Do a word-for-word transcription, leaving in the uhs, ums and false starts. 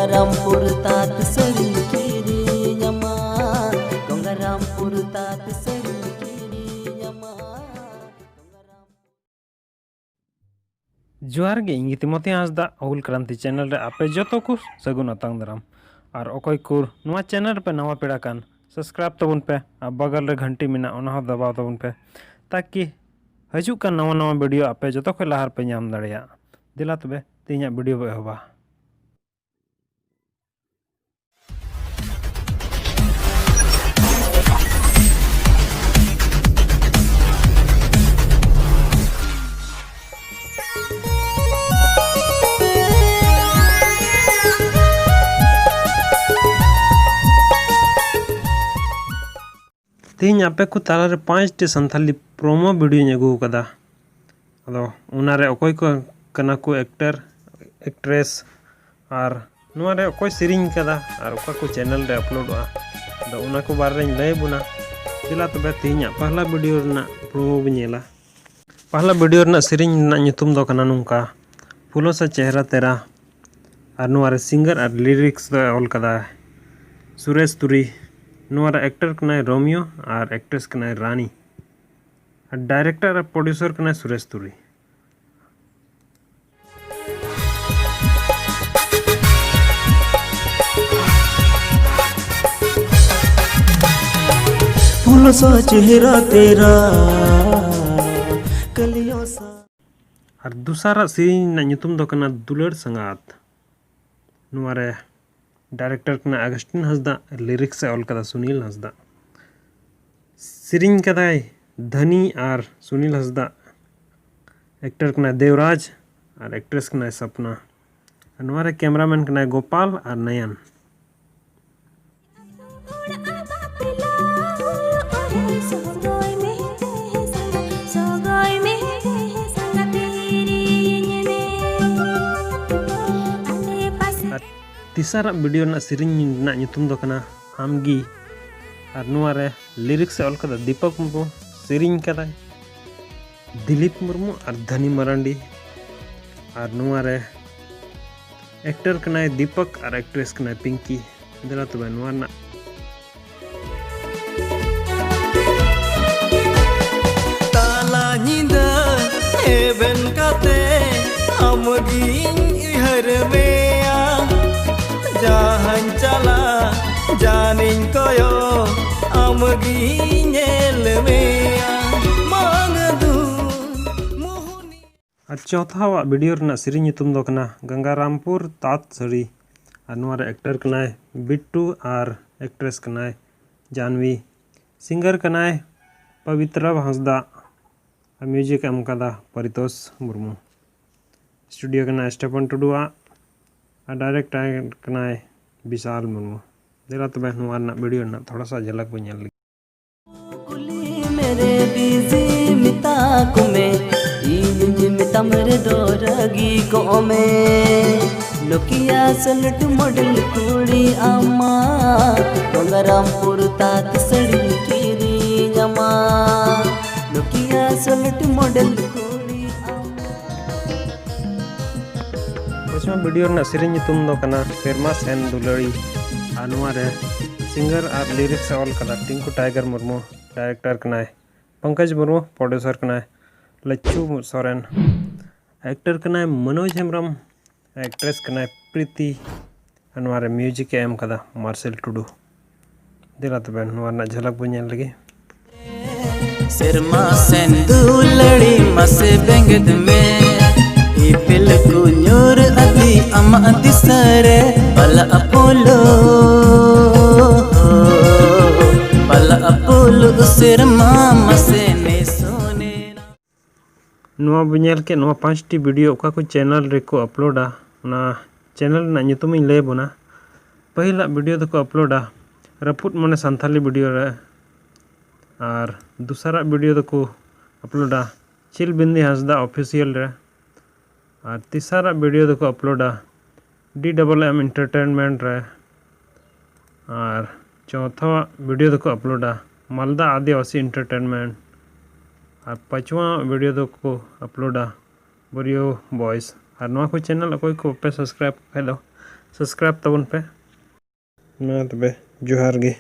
ᱜᱚᱝᱜᱟᱨᱟᱢᱯᱩᱨ ᱛᱟᱸᱛ ᱥᱟᱹᱲᱤ ᱠᱤᱨᱤᱧᱟᱢᱟ, ᱜᱚᱝᱜᱟᱨᱟᱢᱯᱩᱨ ᱛᱟᱸᱛ ᱥᱟᱹᱲᱤ ᱠᱤᱨᱤᱧᱟᱢᱟ᱾ ᱡᱚᱦᱟᱨ ᱜᱮ, ᱤᱧ ᱜᱮ ᱛᱤᱢᱚᱛᱷᱤ ᱦᱟᱸᱥᱫᱟ, ᱦᱩᱞ ᱠᱨᱟᱱᱛᱤ ᱪᱮᱱᱮᱞ ᱨᱮ ᱟᱯᱮ ᱡᱚᱛᱚ ᱠᱚ ᱥᱟᱹᱜᱩᱱ ᱟᱛᱟᱝ ᱫᱟᱨᱟᱢ᱾ ᱟᱨ ᱚᱠᱚᱭ ᱠᱚ ᱱᱚᱣᱟ ᱪᱮᱱᱮᱞ ᱨᱮᱯᱮ ᱱᱟᱣᱟ ᱯᱮᱲᱟ ᱠᱟᱱ, ᱥᱟᱵᱥᱠᱨᱟᱭᱤᱵ ᱛᱟᱵᱚᱱ ᱯᱮ ᱟᱨ ᱵᱟᱜᱟᱞ ᱨᱮ ᱜᱷᱟᱱᱴᱤ ᱢᱮᱱᱟᱜᱼᱟ, ᱚᱱᱟ ᱦᱚᱸ ᱫᱟᱵᱟᱣ ᱛᱟᱵᱚᱱ ᱯᱮ, ᱛᱟᱠᱤ ᱦᱤᱡᱩᱜ ᱠᱟᱱ ᱱᱟᱣᱟ ᱱᱟᱣᱟ ᱵᱷᱤᱰᱤᱭᱳ ᱟᱯᱮ ᱡᱚᱛᱚ ᱠᱷᱚᱱ ᱞᱟᱦᱟ ᱨᱮᱯᱮ ᱧᱟᱢ ᱫᱟᱲᱮᱭᱟᱜ᱾ ᱫᱮᱞᱟ ᱛᱚᱵᱮ ᱛᱮᱦᱮᱧᱟᱜ ᱵᱷᱤᱰᱤᱭᱳ ᱵᱚ ᱮᱦᱚᱵᱟ᱾ ᱛᱮᱦᱮᱧ ᱟᱯᱮ ᱠᱚ ᱛᱟᱞᱟᱨᱮ ᱯᱟᱸᱪᱴᱤ ᱥᱟᱱᱛᱟᱞᱤ ᱯᱨᱳᱢᱳ ᱵᱷᱤᱰᱤᱭᱳᱧ ᱟᱹᱜᱩ ᱟᱠᱟᱫᱟ᱾ ᱟᱫᱚ ᱚᱱᱟᱨᱮ ᱚᱠᱚᱭ ᱠᱚ ᱠᱟᱱᱟ ᱠᱚ ᱮᱠᱴᱟᱨ, ᱮᱠᱴᱨᱮᱥ, ᱟᱨ ᱱᱚᱣᱟ ᱨᱮ ᱚᱠᱚᱭ ᱥᱮᱨᱮᱧ ᱠᱟᱫᱟ ᱟᱨ ᱚᱠᱟ ᱠᱚ ᱪᱮᱱᱮᱞ ᱨᱮ ᱟᱯᱞᱳᱰᱚᱜᱼᱟ, ᱟᱫᱚ ᱚᱱᱟ ᱠᱚ ᱵᱟᱨᱮ ᱨᱮᱧ ᱞᱟᱹᱭ ᱟᱵᱚᱱᱟ᱾ ᱫᱮᱞᱟ ᱛᱚᱵᱮ ᱛᱮᱦᱮᱧᱟᱜ ᱯᱟᱦᱞᱟ ᱵᱷᱤᱰᱤᱭᱳ ᱨᱮᱱᱟᱜ ᱯᱨᱳᱢᱳ ᱵᱚᱱ ᱧᱮᱞᱟ᱾ ᱯᱟᱦᱞᱟ ᱵᱷᱤᱰᱤᱭᱳ ᱨᱮᱱᱟᱜ ᱥᱮᱨᱮᱧ ᱨᱮᱱᱟᱜ ᱧᱩᱛᱩᱢ ᱫᱚ ᱠᱟᱱᱟ ᱱᱚᱝᱠᱟ, ᱯᱷᱩᱞᱳ ᱥᱟ ᱪᱮᱦᱨᱟ ᱛᱮᱨᱟ, ᱟᱨ ᱱᱚᱣᱟ ᱨᱮ ᱥᱤᱝᱜᱟᱨ ᱟᱨ ᱞᱤᱨᱤᱠᱥ ᱫᱚᱭ ᱚᱞ ᱠᱟᱫᱟ ᱥᱩᱨᱮᱥ ᱛᱩᱨᱤ᱾ ᱱᱚᱣᱟ ᱨᱮ ᱮᱠᱴᱟᱨ ᱠᱟᱱᱟᱭ ᱨᱳᱢᱤᱭᱳ ᱟᱨ ᱮᱠᱴᱨᱮᱥ ᱠᱟᱱᱟᱭ ᱨᱟᱱᱤ᱾ ᱟᱨ ᱰᱟᱭᱨᱮᱠᱴᱟᱨ ᱟᱨ ᱯᱨᱚᱰᱭᱩᱥᱟᱨ ᱠᱟᱱᱟᱭ ᱥᱩᱨᱮᱥ ᱛᱩᱨᱤ᱾ फूलों सा चेहरा तेरा, कलियों सा। ᱟᱨ ᱫᱚᱥᱟᱨᱟᱜ ᱥᱮᱨᱮᱧ ᱨᱮᱱᱟᱜ ᱧᱩᱛᱩᱢ ᱫᱚ ᱠᱟᱱᱟ ᱫᱩᱞᱟᱹᱲ ᱥᱟᱸᱜᱟᱛ᱾ ᱱᱚᱣᱟ ᱨᱮ ᱰᱟᱭᱨᱮᱠᱴᱚᱨ ᱠᱟᱱᱟᱭ ᱟᱜᱚᱥᱴᱤᱱ ᱦᱟᱸᱥᱫᱟ, ᱞᱤᱨᱤᱠᱥ ᱮ ᱚᱞ ᱠᱟᱫᱟ ᱥᱩᱱᱤᱞ ᱦᱟᱸᱥᱫᱟ᱾ ᱥᱮᱨᱮᱧ ᱠᱟᱫᱟᱭ ᱫᱷᱟᱱᱤ ᱟᱨ ᱥᱩᱱᱤᱞ ᱦᱟᱸᱥᱫᱟ᱾ ᱮᱠᱴᱚᱨ ᱠᱟᱱᱟᱭ ᱫᱮᱣᱨᱟᱡᱽ ᱟᱨ ᱮᱠᱴᱨᱮᱥ ᱠᱟᱱᱟᱭ ᱥᱟᱯᱱᱟ᱾ ᱟᱨ ᱱᱚᱣᱟ ᱨᱮ ᱠᱮᱢᱮᱨᱟᱢᱮᱱ ᱠᱟᱱᱟᱭ ᱜᱳᱯᱟᱞ ᱟᱨ ᱱᱟᱭᱟᱱ᱾ ᱟᱨ ᱛᱮᱥᱟᱨᱟᱜ ᱵᱷᱤᱰᱤᱭᱳ ᱨᱮᱱᱟᱜ ᱥᱮᱨᱮᱧ ᱨᱮᱱᱟᱜ ᱧᱩᱛᱩᱢ ᱫᱚ ᱠᱟᱱᱟ ᱟᱢᱜᱮ᱾ ᱟᱨ ᱱᱚᱣᱟ ᱨᱮ ᱞᱤᱨᱤᱠᱥ ᱮ ᱚᱞ ᱠᱟᱫᱟ ᱫᱤᱯᱚᱠ ᱢᱩᱨᱢᱩ, ᱥᱮᱨᱮᱧ ᱠᱟᱫᱟᱭ ᱫᱤᱞᱤᱯ ᱢᱩᱨᱢᱩ ᱟᱨ ᱫᱷᱟᱱᱤ ᱢᱟᱨᱟᱱᱰᱤ᱾ ᱟᱨ ᱱᱚᱣᱟ ᱨᱮ ᱮᱠᱴᱟᱨ ᱠᱟᱱᱟᱭ ᱫᱤᱯᱚᱠ ᱟᱨ ᱮᱠᱴᱨᱮᱥ ᱠᱟᱱᱟᱭ ᱯᱤᱝᱠᱤ᱾ ᱫᱮᱞᱟ ᱛᱚᱵᱮ ᱱᱚᱣᱟ ᱨᱮᱱᱟᱜ ᱛᱟᱞᱟ ᱧᱤᱫᱟᱹ ᱮᱵᱷᱮᱱ ᱠᱟᱛᱮ ᱟᱢᱜᱤᱧ ᱩᱭᱦᱟᱹᱨ ᱢᱮᱭᱟ᱾ ᱡᱟᱦᱟᱸᱧ ᱪᱟᱞᱟᱜ ᱡᱟᱱᱤᱧ ᱠᱚᱭᱚᱜ ᱟᱢᱜᱤᱧ ᱧᱮᱞ ᱢᱮᱭᱟ᱾ ᱢᱟᱝ ᱫᱩ ᱢᱩᱦᱩᱱᱤ ᱟᱨ ᱪᱚᱛᱷᱟᱣᱟᱜ ᱵᱷᱤᱰᱤᱭᱳ ᱨᱮᱱᱟᱜ ᱥᱮᱨᱮᱧ ᱧᱩᱛᱩᱢ ᱫᱚ ᱠᱟᱱᱟ ᱜᱟᱝᱜᱟᱨᱟᱢᱯᱩᱨ ᱛᱟᱸᱛ ᱥᱟᱹᱲᱤ᱾ ᱟᱨ ᱱᱚᱣᱟ ᱨᱮ ᱮᱠᱴᱟᱨ ᱠᱟᱱᱟᱭ ᱵᱤᱴᱴᱩ ᱟᱨ ᱮᱠᱴᱨᱮᱥ ᱠᱟᱱᱟᱭ ᱡᱟᱱᱣᱤ᱾ ᱥᱤᱝᱜᱟᱨ ᱠᱟᱱᱟᱭ ᱯᱚᱵᱤᱛᱨᱟ ᱦᱟᱸᱥᱫᱟ᱾ ᱟᱨ ᱢᱤᱭᱩᱡᱤᱠ ᱮᱢ ᱠᱟᱫᱟ ᱯᱟᱨᱤᱛᱳᱥ ᱢᱩᱨᱢᱩ᱾ ᱥᱴᱩᱰᱤᱭᱳ ᱠᱟᱱᱟ ᱥᱴᱮᱯᱷᱟᱱ ᱴᱩᱰᱩᱣᱟᱜ᱾ ᱟᱨ ᱰᱟᱭᱨᱮᱠᱴᱟᱨ ᱠᱟᱱᱟᱭ ᱵᱤᱥᱟᱞ ᱢᱩᱨᱢᱩ᱾ ᱫᱮᱞᱟ ᱛᱚᱵᱮ ᱱᱚᱣᱟ ᱨᱮᱱᱟᱜ ᱵᱷᱤᱰᱤᱭᱳ ᱨᱮᱱᱟᱜ ᱛᱷᱚᱲᱟ ᱥᱟ ᱡᱷᱟᱞᱟᱠ ᱵᱚᱱ ᱧᱮᱞ ᱞᱮᱜᱮ᱾ ᱠᱩᱞᱤ ᱢᱮᱨᱮ ᱵᱤᱡᱤ ᱢᱮᱛᱟ ᱠᱚᱢᱮ, ᱤᱧ ᱢᱮᱛᱟᱢ ᱨᱮᱫᱚ ᱨᱟᱹᱜᱤ ᱠᱚᱜ ᱢᱮ᱾ ᱱᱳᱠᱤᱭᱟ ᱥᱚᱞᱴ ᱢᱚᱰᱮᱞ ᱠᱩᱲᱤ ᱟᱢᱟ, ᱜᱚᱝᱜᱟᱨᱟᱢᱯᱩᱨ ᱛᱟᱸᱛ ᱥᱟᱹᱲᱤ ᱠᱤᱨᱤᱧ ᱟᱢᱟ᱾ ᱱᱳᱠᱤᱭᱟ ᱥᱚᱞᱴ ᱢᱚᱰᱮᱞ ᱠᱩᱲᱤ ᱟᱢᱟ᱾ ᱯᱟᱸᱪᱣᱟ ᱵᱷᱤᱰᱤᱭᱳ ᱨᱮᱱᱟᱜ ᱥᱮᱨᱮᱧ ᱧᱩᱛᱩᱢ ᱫᱚ ᱠᱟᱱᱟ ᱥᱮᱨᱢᱟ ᱥᱮᱱ ᱫᱩᱞᱟᱹᱲᱤ᱾ ᱟᱨ ᱱᱚᱣᱟ ᱨᱮ ᱥᱤᱝᱜᱟᱨ ᱟᱨ ᱞᱤᱨᱤᱠᱥ ᱮ ᱚᱞ ᱠᱟᱫᱟ ᱴᱤᱝᱠᱩ ᱴᱟᱭᱜᱟᱨ ᱢᱩᱨᱢᱩ᱾ ᱰᱟᱭᱨᱮᱠᱴᱚᱨ ᱠᱟᱱᱟᱭ ᱯᱚᱝᱠᱚᱡᱽ ᱢᱩᱨᱢᱩ, ᱯᱨᱚᱰᱭᱩᱥᱚᱨ ᱠᱟᱱᱟᱭ ᱞᱟᱪᱪᱷᱩ ᱥᱚᱨᱮᱱ, ᱮᱠᱴᱚᱨ ᱠᱟᱱᱟᱭ ᱢᱚᱱᱳᱡᱽ ᱦᱮᱢᱵᱨᱚᱢ, ᱮᱠᱴᱨᱮᱥ ᱠᱟᱱᱟᱭ ᱯᱨᱤᱛᱤ᱾ ᱟᱨ ᱱᱚᱣᱟ ᱨᱮ ᱢᱤᱭᱩᱡᱤᱠ ᱮ ᱮᱢ ᱠᱟᱫᱟ ᱢᱟᱨᱥᱮᱞ ᱴᱩᱰᱩ᱾ ᱫᱮᱞᱟ ᱛᱚᱵᱮ ᱱᱚᱣᱟ ᱨᱮᱱᱟᱜ ᱡᱷᱟᱞᱟᱠ ᱵᱚᱱ ᱧᱮᱞ ᱞᱮᱜᱮ᱾ ᱥᱮᱨᱢᱟ ᱥᱮᱱ ᱫᱩᱞᱟᱹᱲᱤ ᱢᱟᱥᱮ ᱵᱮᱸᱜᱮᱫ ᱢᱮ, ᱤᱯᱤᱞ ᱠᱚ ᱧᱩᱨ ᱟᱹᱫᱤ ᱟᱢᱟᱜ ᱫᱤᱥᱟᱹ ᱨᱮ, ᱯᱟᱞᱟ ᱟᱯᱳᱞᱳ, ᱯᱟᱞᱟ ᱟᱯᱳᱞᱳ ᱥᱮᱨᱢᱟ ᱢᱟᱥᱮ ᱱᱮᱥᱚᱱᱮ᱾ ᱱᱚᱣᱟ ᱵᱚ ᱧᱮᱞ ᱠᱮᱫ, ᱱᱚᱣᱟ ᱯᱟᱸᱪᱴᱤ ᱵᱷᱤᱰᱤᱭᱳ ᱚᱠᱟ ᱠᱚ ᱪᱮᱱᱮᱞ ᱨᱮᱠᱚ ᱟᱯᱞᱳᱰᱟ, ᱚᱱᱟ ᱪᱮᱱᱮᱞ ᱨᱮᱱᱟᱜ ᱧᱩᱛᱩᱢ ᱤᱧ ᱞᱟᱹᱭ ᱟᱵᱚᱱᱟ᱾ ᱯᱟᱹᱦᱤᱞᱟᱜ ᱵᱷᱤᱰᱤᱭᱳ ᱫᱚᱠᱚ ᱟᱯᱞᱳᱰᱟ ᱨᱟᱹᱯᱩᱫ ᱢᱚᱱᱮ ᱥᱟᱱᱛᱷᱟᱞᱤ ᱵᱷᱤᱰᱤᱭᱳ ᱨᱮ, ᱟᱨ ᱫᱚᱥᱟᱨᱟᱜ ᱵᱷᱤᱰᱤᱭᱳ ᱫᱚᱠᱚ ᱟᱯᱞᱳᱰᱟ ᱪᱤᱞ ᱵᱤᱱᱫᱤ ᱦᱟᱸᱥᱫᱟ ᱚᱯᱷᱤᱥᱤᱭᱟᱞ ᱨᱮ, ᱟᱨ ᱛᱮᱥᱟᱨᱟᱜ ᱵᱷᱤᱰᱤᱭᱳ ᱫᱚᱠᱚ ᱟᱯᱞᱳᱰᱟ ᱰᱤ ᱰᱚᱵᱚᱞ ᱮᱢ ᱮᱱᱴᱟᱨᱴᱮᱱᱢᱮᱱᱴ ᱨᱮ, ᱟᱨ ᱪᱚᱣᱛᱷᱟᱣᱟᱜ ᱵᱷᱤᱰᱤᱭᱳ ᱫᱚᱠᱚ ᱟᱯᱞᱳᱰᱟ ᱢᱟᱞᱫᱟ ᱟᱹᱫᱤᱵᱟᱹᱥᱤ ᱮᱱᱴᱟᱨᱴᱮᱱᱢᱮᱱᱴ, ᱟᱨ ᱯᱟᱸᱪᱣᱟᱜ ᱵᱷᱤᱰᱤᱭᱳ ᱫᱚᱠᱚ ᱟᱯᱞᱳᱰᱟ ᱵᱚᱨᱤᱭᱳ ᱵᱚᱭᱮᱥ ᱟᱨ ᱱᱚᱣᱟ ᱠᱚ ᱪᱮᱱᱮᱞ ᱚᱠᱚᱭ ᱠᱚ ᱵᱟᱯᱮ ᱥᱟᱵᱥᱠᱨᱟᱭᱤᱵ ᱠᱷᱟᱡ ᱫᱚ ᱥᱟᱵᱥᱠᱨᱟᱭᱤᱵ ᱛᱟᱵᱚᱱ ᱯᱮ᱾ ᱢᱟ ᱛᱚᱵᱮ, ᱡᱚᱦᱟᱨ ᱜᱮ᱾